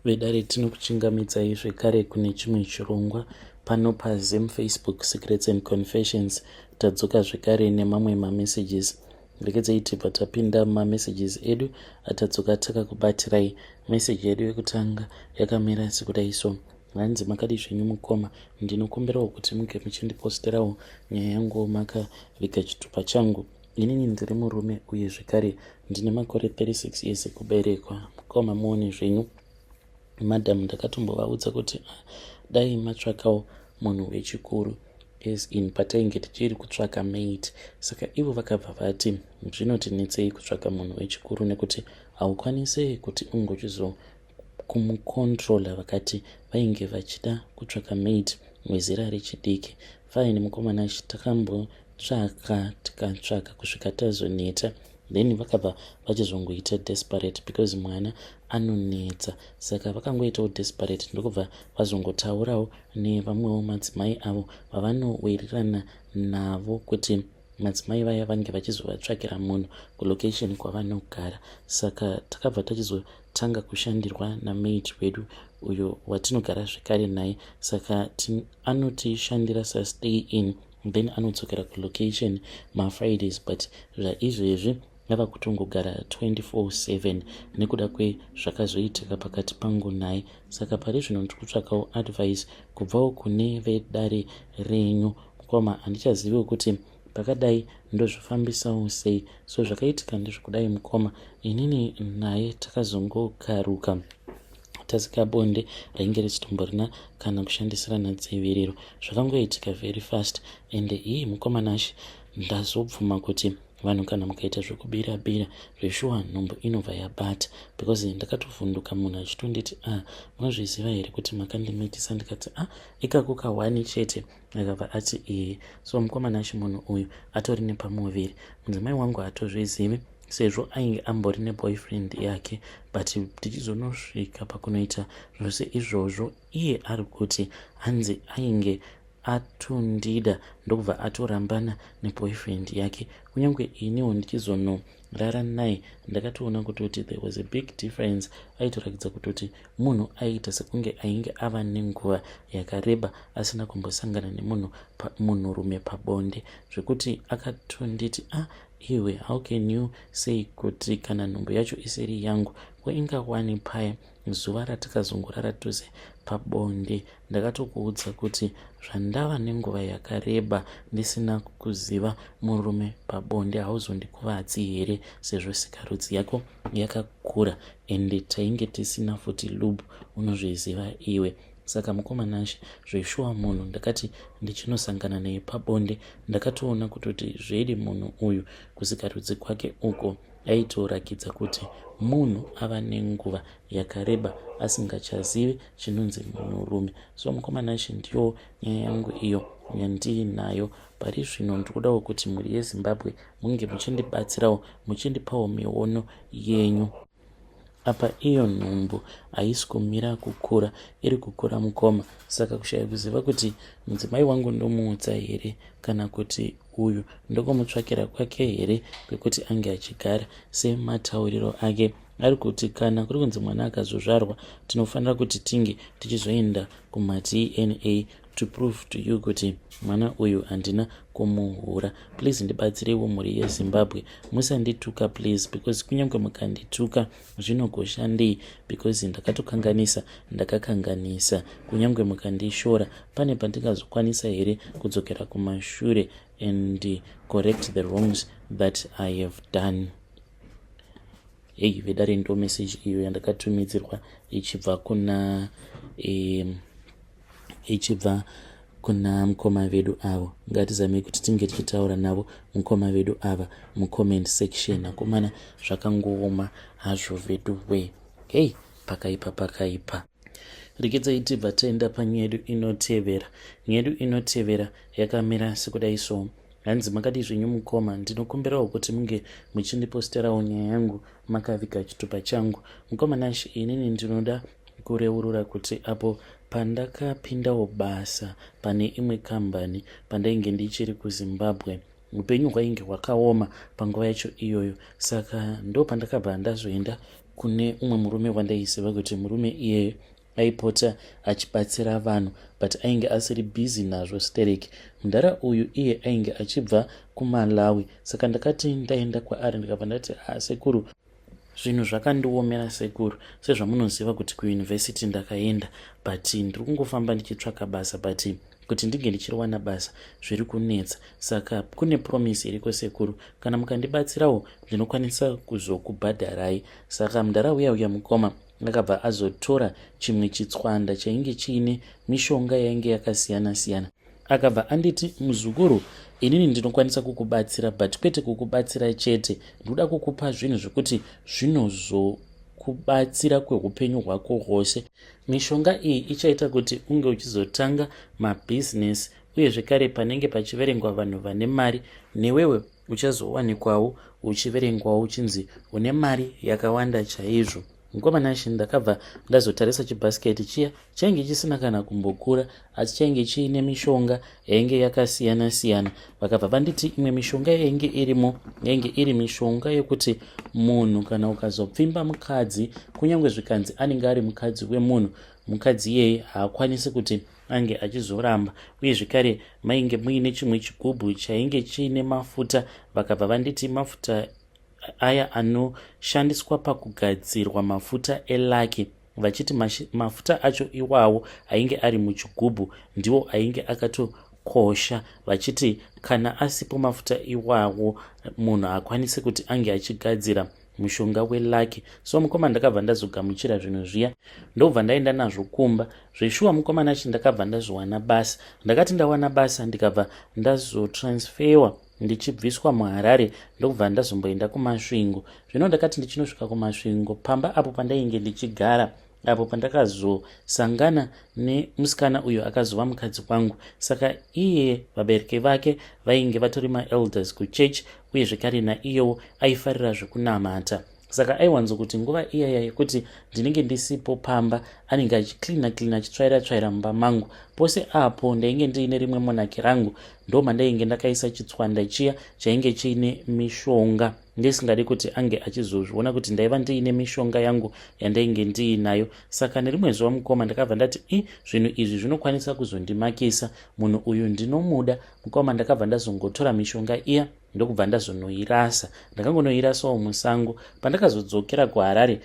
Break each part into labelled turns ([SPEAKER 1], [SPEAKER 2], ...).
[SPEAKER 1] Vedare tinokuchingamidzai zvekare kune chimwe chirongwa pano paZim Facebook Secrets and Confessions. Tadzoka zvekare nemamwe mamessages. Regedzai tibva tapinda mumamessages edu atadzoka takakubatirai. Message yedu yekutanga yakamira sekudai so. Hanzi makadii zvenyu mukoma, ndinokumbirawo kuti muge muchindiposterawo nyaya yangu makaviga chitupa changu. Inini ndiri murume uye zvekare ndine makore 36 years ekuberekwa. Mukoma muone zvenyu. Madam ndakatombovaudza kuti ah, dai matsvakawo munhu wechikuru as in patainge tichiri kutsvaka mate saka ivo vakabva vati zvinotinetsei kutsvaka munhu wechikuru nekuti haukwanise kuti ungochizo kumucontroller vakati vainge vachida kutsvaka mate wezera rechidiki fine mukomana takambotsvaka tikatsvaka kusvika tazoneta then vakabva vachizongoita desperate because mwana anonetsa saka vakangoitawo desperate ndokubva vazongotaurawo nevamwewo madzimai avo vavanowirirana navo kuti madzimai vaya vange vachizovatsvakira munhu kulocation kwavanogara saka takabva tachizotanga kushandirwa namaid wedu uyo watinogara zvekare naye saka anotishandira sastay in then anodzokera kulocation mafridays but zvaizvezvi ava kutongogara 24/7 nekuda kwezvakazoitika pakati pangu naye saka pari zvino ndiri kutsvakawo advice kubvawo kune vedare renyu mukoma handichaziviwo kuti pakadai ndozvifambisawo sei so zvakaitika ndezvekudai mukoma inini naye takazongokaruka tasika bonde rainge risitomborina kana kushandisirana dziviriro zvakangoitika very fast and hii mukoma Nashe ndazobvuma kuti vanhu kana mukaita zvekubira bira zveshuwa nhumbu inobva yabata because ndakatovhunduka munhu achitonditi ah munozviziva here kuti makandimitisa ndikati ah ikako kahwani chete akabva ati ee so mukoma Nashe munhu uyu atori nepamuviri mudzimai wangu hatozvizivi sezvo ainge ambori neboyfriend yake but tichizonosvika pakunoita zvose izvozvo iye ari kuti hanzi ainge atondida ndokubva atorambana neboyfriend yake kunyange iniwo ndichizonorara naye ndakatoona kutoti there was a big difference aitorakidza kutoti munhu aiita sekunge ainge ava nenguva yakareba asina kumbosangana nemunhu munhurume pabonde zvekuti akatonditi ah iwe how can you say kuti kana nhumbu yacho isiri yangu ko ingawani paya zuva ratakazongorara tose pabonde ndakatokuudza kuti zvandava nenguva yakareba ndisina kuziva murume pabonde hauzondikuvadzi here sezvo sikarudzi yako yakakura ende tainge tisina futi lube unozviziva iwe saka mukoma Nashe zveshuwa munhu ndakati ndichinosangana naye pabonde ndakatoona kutoti zvedi munhu uyu kusikarudzi kwake uko aitorakidza kuti munhu ava nenguva yakareba asingachazivi chinonzi munhurume so mukoma Nashe ndiyo nyaya yangu iyo yandiinayo pari zvino ndikudawo kuti mhuri yeZimbabwe munge muchindibatsirawo muchindipawo miono yenyu apa iyo nhumbu haisi kumira kukura iri kukura mukoma saka kushaya kuziva kuti mudzimai wangu ndomuudza here kana kuti uyu ndokomutsvakira kwake here kwekuti ange achigara sematauriro ake ari kuti kana kuri kunzi mwana akazozvarwa tinofanira kuti tinge tichizoenda kumaDNA to prove to you kuti mwana uyu handina kumuhura please ndibatsireiwo mhuri yeZimbabwe musandituka please because kunyange mukandituka zvinogoshandei because ndakatokanganisa ndakakanganisa kunyange mukandishora pane pandingazokwanisa here kudzokera kumashure and correct the wrongs that I have done hei vedare ndo message iyo yandakatumidzirwa ichibva kuna ichibva kuna mukoma vedu avo ngatizamei kuti tinge tichitaura navo mukoma vedu ava mucomment section akomana zvakangooma hazvo vedu we hei pakaipa pakaipa regedzai tibva taenda panyaya yedu inotevera nyaya yedu inotevera yakamira sekudai so hanzi makadii zvenyu mukoma ndinokumbirawo kuti munge muchindiposterawo nyaya yangu makaviga chitupa changu mukoma Nashe inini ndinoda kureurura kuti apo pandakapindawo basa pane imwe kambani pandainge ndichiri kuZimbabwe upenyu hwainge hwakaoma panguva yacho iyoyo saka ndo pandakabva ndazoenda kune umwe murume wandaiziva kuti murume iyeye aipota achibatsira vanhu but ainge asiri busy nazvo stereki. Mudhara uyu iye ainge achibva kuMalawi saka ndakati ndaenda kwaari ndikabva ndati ah sekuru zvinhu zvakandiomera sekuru sezvamunoziva kuti kuuniversity ndakaenda but ndiri kungofamba ndichitsvaka basa but kuti ndinge ndichiriwana basa zviri kunetsa saka kune promise iriko sekuru kana mukandibatsirawo ndinokwanisa kuzokubhadharai saka mudhara uya uya mukoma akabva azotora chimwe chitswanda chainge chiine mishonga yainge yakasiyana siyana akabva anditi muzukuru inini ndinokwanisa kukubatsira but kwete kukubatsira chete ndikuda kukupa zvinhu zvekuti zvinozokubatsira kweupenyu hwako hwose mishonga iyi ichaita kuti unge uchizotanga mabhizinesi uye zvekare panenge pachiverengwa vanhu vane mari newewe uchazowanikwawo uchiverengwawo uchinzi une mari yakawanda chaizvo Mukoma Nashe ndakabva ndazotarisa chibhasiketi chiya chainge chisina kana kumbokura asi chainge chiine mishonga yainge yakasiyana siyana. Vakabva vanditi imwe mishonga yainge irimo yainge iri mishonga yekuti munhu kana ukazopfimba mukadzi kunyange zvikanzi anenge ari mukadzi wemunhu mukadzi iyeye haakwanisi kuti ange achizoramba uye zvekare mainge muine chimwe chigubhu chainge chiine mafuta vakabva vanditi mafuta aya anoshandiswa pakugadzirwa mafuta elaki vachiti mafuta acho iwawo ainge ari muchigubhu ndiwo ainge akatokosha vachiti kana asipo mafuta iwawo munhu haakwanisi kuti ange achigadzira mushonga welaki so mukoma ndakabva ndazogamuchira zvinhu zviya ndobva ndaenda nazvo kumba zveshuwa mukoma nachi ndakabva ndazowana basa ndakati ndawana basa ndikabva ndazotransferwa ndichibviswa muHarare ndokubva ndazomboenda kuMasvingo. Zvino ndakati ndichinosvika kuMasvingo pamba apo pandainge ndichigara apo pandakazosangana nemusikana uyo akazova mukadzi wangu. Saka iye vabereki vake vainge vatori maelders kuchurch uye zvekare naiyewo aifarira zvekunamata. Saka aiwanzokuti nguva iyaya yekuti ndinenge ndisipo pamba anenge achicleana cleana achitsvaira tsvaira mumba mangu. Pose apo ndainge ndiine rimwe monaki rangu ndomandainge ndakaisa chitswanda chiya chainge chiine mishonga ndisingadi kuti ange achizozviona kuti ndaiva ndiine mishonga yangu yandainge ndiinayo. Saka nerimwe zuva mukoma ndakabva ndati i zvinhu izvi zvinokwanisa kuzondimakisa munhu uyu ndinomuda. Mukoma ndakabva ndazongotora mishonga iya ndokubva ndazonoirasa ndakangonoirasawo musango pandakazodzokera kuharare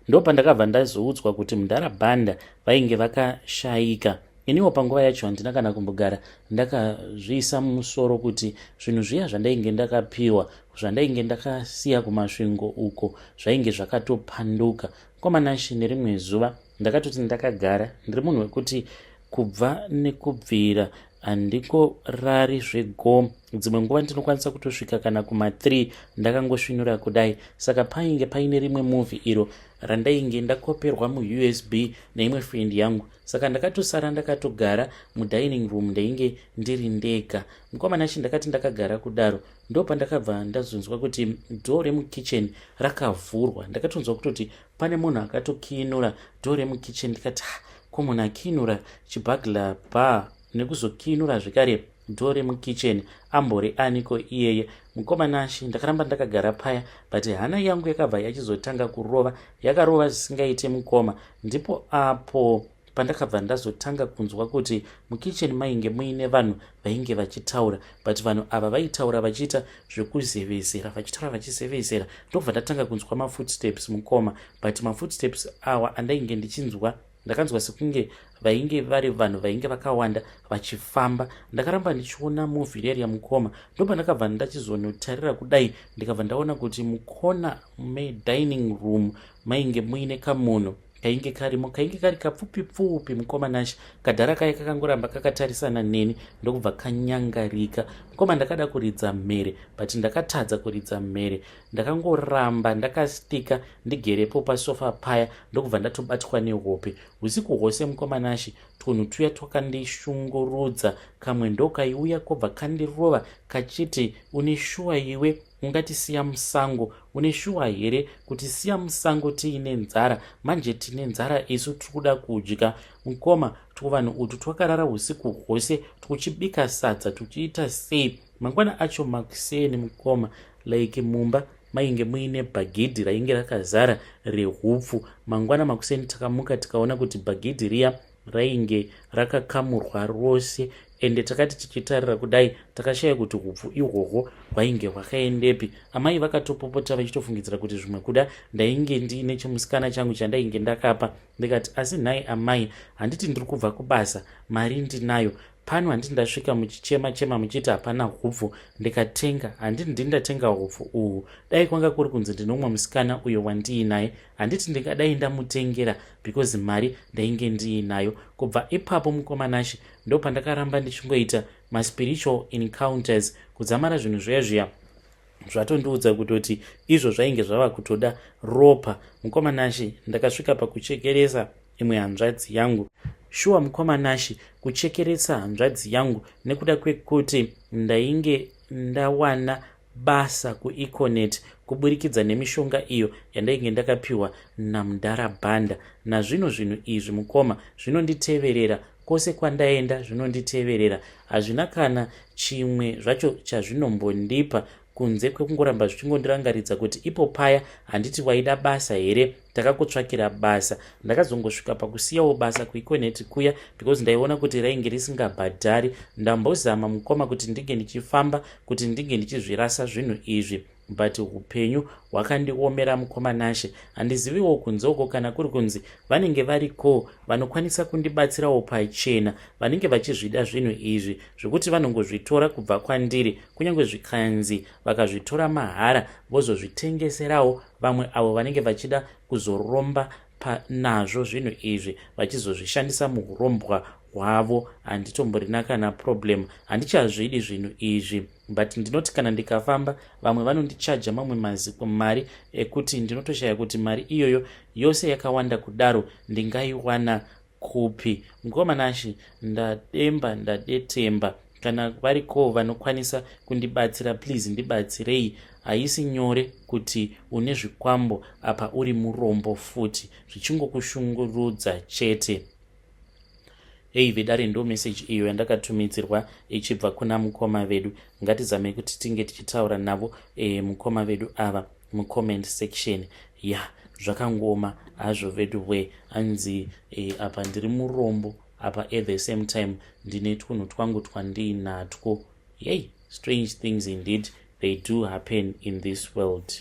[SPEAKER 1] ndopandakabva ndazoudzwa kuti mudhara bhanda vainge vakashaika iniwo panguva yacho handina kana kumbogara ndakazviisa mumusoro kuti zvinhu zviya zvandainge ndakapiwa zvandainge ndakasiya kumasvingo uko zvainge zvakatopanduka kwamanashe nerimwe zuva ndakatoti ndakagara ndiri munhu wekuti kubva nekubvira Handikorari zvego dzimwe nguva ndinokwanisa kutosvika kana kuma 3 ndakangosvinura kudai saka painge paine rimwe movie iro randainge ndakoperwa muUSB neimwe friend yangu saka ndakatosara ndakatogara mudining room ndainge ndiri ndega mukoma Nashe ndakati ndakagara kudaro ndopandakabva ndazonzwa kuti door remukitchen rakavhurwa ndakatonzwa kutoti pane munhu akatokiinura door remukitchen ndikati ko munhu akiinura chibagla bar nekuzokiinura zvekare door remukitchen ambori aniko iyeye mukoma Nashe ndakaramba ndakagara paya but hana yangu yakabva yachizotanga kurova yakarova zvisingaite mukoma ndipo apo pandakabva ndazotanga kunzwa kuti mukitchen mainge muine vanhu vainge vachitaura but vanhu ava vaitaura vachiita zvekuzevezera vachitaura vachizevezera ndobva ndatanga kunzwa mafootsteps mukoma but mafootsteps awa andainge ndichinzwa ndakanzwa sekunge vainge vari vanhu vainge vakawanda vachifamba ndakaramba ndichiona movie riya mukoma ndopandakabva ndachizonotarira kudai ndikabva ndaona kuti mukona medining room mainge muine kamunhu kainge karimo kainge kari kapfupi pfupi mukoma Nashe kadhara kaye kakangoramba kakatarisana neni ndokubva kanyangarika mukoma ndakada kuridza mhere but ndakatadza kuridza mhere ndakangoramba ndakastika ndigerepo pasofa paya ndokubva ndatobatwa nehope usiku hwose mukoma Nashe twunhu tuya twakandishungurudza kamwe ndokaiuya kobva kandirova kachiti une shuwa iwe Ungatisiya musango une shuwa here kuti siya musango tiine nzara manje tine nzara isu tiri kuda kudya mukoma twuvanhu utwu twakarara usiku hwose twuchibika sadza tuchiita sei mangwana acho makuseni mukoma like mumba Mainge muine bhagidhi rainge rakazara rehupfu. Mangwana makuseni takamuka tikaona kuti bhagidhi riya rainge rakakamurwa rose, ende takati tichitarira kudai takashaya kuti hupfu ihwohwo hwainge hwakaendepi. Amai vakatopopota vachitofungidzira kuti zvimwe kuda ndainge ndiine chimusikana changu chandainge ndakapa. Ndikati, "Asi nhai amai, handiti ndiri kubva kubasa, mari ndinayo pano? Handiti ndasvika muchichema chema muchiti hapana hupfu, ndikatenga? Handiti ndini ndatenga hupfu uhu? Dai kwanga kuri kunzi ndinomwe musikana uyo wandiinaye, handiti ndingadai ndamutengera, because mari ndainge ndiinayo?" Kubva ipapo, mukoma Nashe, ndo pandakaramba ndichingoita maspiritual encounters kudzamara zvinhu zviya zviya zvatondiudza kutoti izvo zvainge zvava kutoda ropa. Mukoma Nashe, ndakasvika pakuchekeresa imwe hanzvadzi yangu. Shuwa, mukoma Nashe, kuchekeresa hanzvadzi yangu nekuda kwekuti ndainge ndawana basa kuEconet kuburikidza nemishonga iyo yandainge ndakapiwa namudhara Bhanda. Nazvino zvinhu izvi, mukoma, zvinonditeverera kwose kwandaenda, zvinonditeverera. Hazvina kana chimwe zvacho chazvinombondipa kunze kwekungoramba zvichingondirangaridza kuti ipo paya handiti waida basa here? Takakutsvakira basa. Ndakazongosvika pakusiyawo basa kuEconet kuya because ndaiona kuti rainge risingabhadhari. Ndambozama, mukoma, kuti ndinge ndichifamba, kuti ndinge ndichizvirasa zvinhu izvi, but upenyu hwakandiomera, mukoma Nashe. Handiziviwo kunzoko kana kuri kunzi vanenge variko vanokwanisa kundibatsirawo pachena, vanenge vachizvida zvinhu izvi zvekuti vanongozvitora kubva kwandiri, kunyange zvikanzi vakazvitora mahara, vozozvitengeserawo vamwe avo vanenge vachida kuzoromba nazvo zvinhu izvi, vachizozvishandisa muurombwa hwavo. Handitomborina kana problem, handichazvidi zvinhu izvi, but ndinoti kana ndikafamba, vamwe vanondichaja mamwe maziko mari ekuti ndinotoshaya kuti mari iyoyo yose yakawanda kudaro ndingaiwana kupi. Mukoma Nashe, ndademba, ndadetemba. Kana variko vanokwanisa kundibatsira, please ndibatsirei. Haisi nyore kuti une zvikwambo apa uri murombo futi, zvichingokushungurudza chete. Ei vedare, ndo meseji iyo yandakatumidzirwa ichibva kuna mukoma vedu. Ngatizamei kuti tinge tichitaura navo mukoma vedu ava mucomment section. Ya, zvakangoma hazvo vedu we. Anzi apa ndiri murombo, apa at the same time ndine twunhu twangu twandiinatwo. Yei, strange things indeed, they do happen in this world.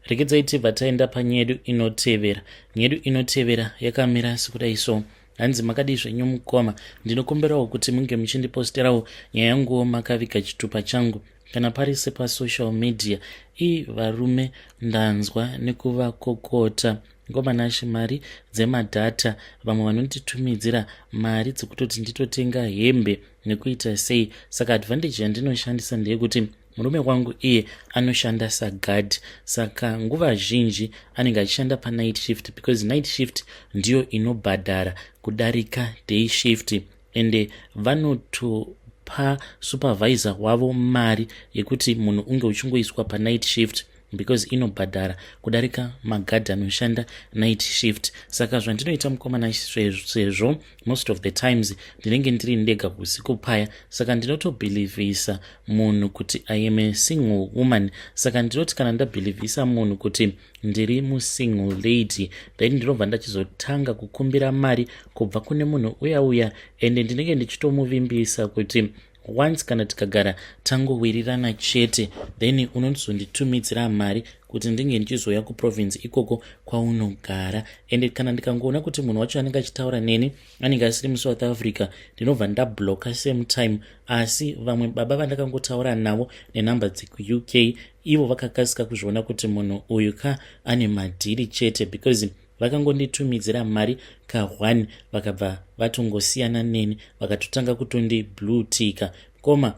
[SPEAKER 1] Rekedzai tibva taenda panyedu inotevera. Nyedu inotevera yakamira sekudai so. Hanzi, "Makadii zvenyu mukoma? Ndinokumbirawo kuti munge muchindiposterawo nyaya yanguwo makaviga chitupa changu kana pari sepasocial media. I varume ndanzwa nekuvakokota, mukoma Nashe. Mari dzemadhata, vamwe vanonditumidzira mari dzekutoti nditotenga hembe nekuita sei. Saka advantage yandinoshandisa ndeyekuti murume wangu iye anoshanda saguard, saka nguva zhinji anenge achishanda panight shift, because night shift ndiyo inobhadhara kudarika day shift. Ende vanotopa supervisor wavo mari yekuti munhu unge uchingoiswa panight shift because inobhadhara kudarika magadhi anoshanda night shift. Saka zvandinoita, mukoma Nashe, sezvo most of the times ndinenge ndiri ndega usiku paya, saka ndinotobhilivhisa munhu kuti I am a single woman. Saka ndinoti kana ndabhilivhisa munhu kuti ndiri musingle lady, then ndinobva ndachizotanga kukumbira mari kubva kune munhu uya uya, ende ndinenge ndichitomuvimbisa kuti once kana tikagara tangowirirana chete, then unozonditumidzira mari kuti ndinge ndichizoya kuprovince ikoko kwaunogara. Ende kana ndikangoona kuti munhu wacho anenge achitaura neni anenge asiri muSouth Africa, ndinobva ndabloka same time. Asi vamwe baba vandakangotaura navo nenhamba dzekuUK, ivo vakakasika kuzviona kuti munhu uyu ka ane madhiri chete, because vakangonditumidzira mari ka1, vakabva vatongosiyana neni, vakatotanga kutondibluetika. Koma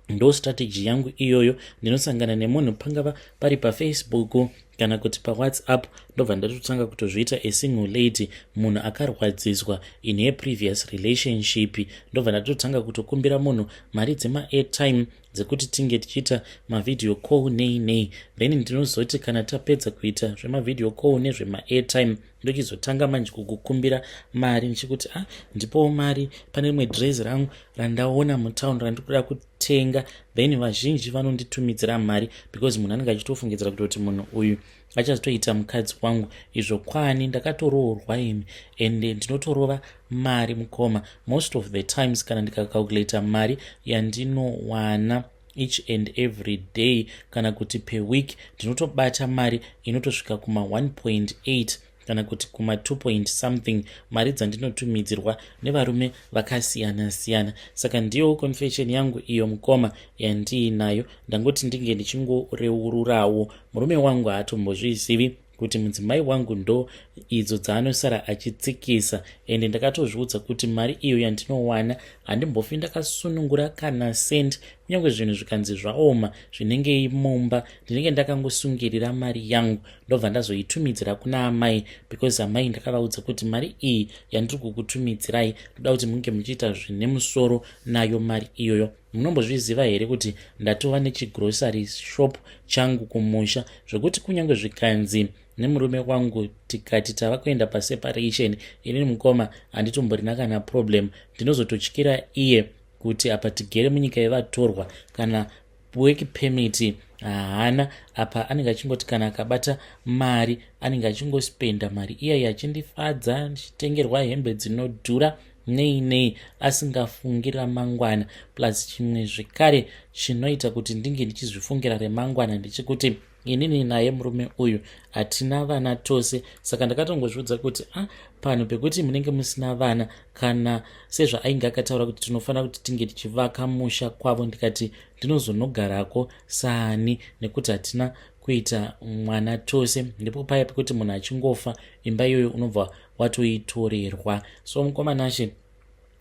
[SPEAKER 1] ndo strategy yangu iyoyo. Ndinosangana nemunhu, pangava pari paFacebook kana kuti paWhatsApp, ndobva ndatotanga kutozviita asingle lady, munhu akarwadziswa in her previous relationship. Ndobva ndatotanga kutokumbira munhu mari dzemaairtime. dzekuti tinge tichiita mavideo call nei nei. Then ndinozoti kana tapedza kuita zvemavideo call nezvemaairtime, ndochizotanga manje kukukumbira mari ndichikuti, "Ah, ndipowo mari, pane rimwe dress rangu randaona mutown randikuda kutenga." Then vazhinji vanonditumidzira mari because munhu anenge achitofungidzira kutoti munhu uyu achazotoita mukadzi wangu. Izvo kwani ndakatoroorwa imi, ende ndinotorova mari mukoma. Most of the times kana ndikacalculata mari yandinowana each and every day kana kuti per week, ndinotobata mari inotosvika kuma 1.8 kana kuti kuma 2 point something, mari dzandinotumidzirwa nevarume vakasiyana-siyana. Saka ndiyo confession yangu iyo mukoma yandiinayo. Ndangoti ndinge ndichingoreururawo. Murume wangu haatombozvizivi kuti mudzimai wangu ndo idzo dzaanosara achitsikisa, ende ndakatozviudza kuti mari iyo yandinowana handimbofi ndakasunungura kana cent. Kunyange zvinhu zvikanzi zvaoma zvinenge mumba, ndinenge ndakangosungirira mari yangu, ndobva ndazoitumidzira kuna amai, because amai ndakavaudza kuti mari iyi yandiri kukutumidzirai, ndoda kuti munge muchiita zvine musoro nayo mari iyoyo. Munombozviziva here kuti ndatova nechigrocery shop changu kumusha, zvekuti kunyange zvikanzi nemurume wangu tikati tava kuenda paseparation, inini mukoma handitomborina kana problem. Ndinozototyira iye kuti apa tigere munyika yevatorwa, kana work permit haana. Apa anenge achingoti kana akabata mari anenge achingospenda mari iyai, achindifadza, ndichitengerwa hembe dzinodhura nei nei, asingafungi ramangwana. Plus chimwe zvekare chinoita kuti ndinge ndichizvifungira remangwana ndechekuti inini naye murume uyu hatina vana tose. Saka ndakatongozviudza kuti, a ah, panhu pekuti munenge musina vana, kana sezvaainge akataura kuti tinofanira kuti tinge tichivaka musha kwavo, ndikati ndinozonogarako saani nekuti hatina kuita mwana tose? Ndipo paya pekuti munhu achingofa, imba iyoyo unobva watoitorerwa. So mukoma Nashe,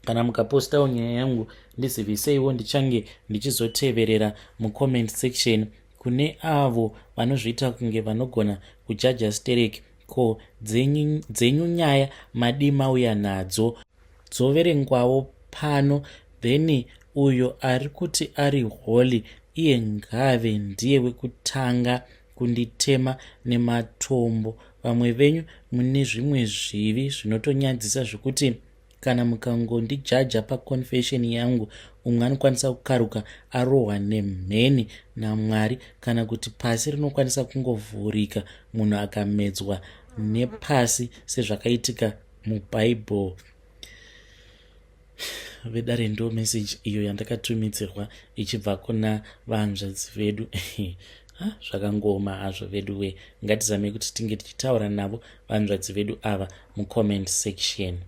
[SPEAKER 1] kana mukapostawo nyaya yangu, ndiziviseiwo, ndichange ndichizoteverera mucomment section. Kune avo vanozviita kunge vanogona kujaja sterek, ko dzenyu, dzenyu nyaya madi mauya nadzo dzoverengwawo pano? Then uyo ari kuti ari holy, iye ngave ndiye wekutanga kunditema nematombo. Vamwe venyu mune zvimwe zvivi zvinotonyadzisa zvekuti kana mukangondijaja paconfession yangu, umwe anokwanisa kukaruka arohwa nemheni naMwari, kana kuti pasi rinokwanisa kungovhurika munhu akamedzwa nepasi sezvakaitika mubhaibheri. Vedare, ndo message iyo yandakatumidzirwa ichibva kuna vanzvadzi vedu. Zvakangoma hazvo vedu we. Ngatizamei kuti tinge tichitaura navo vanzvadzi vedu ava mucomment section.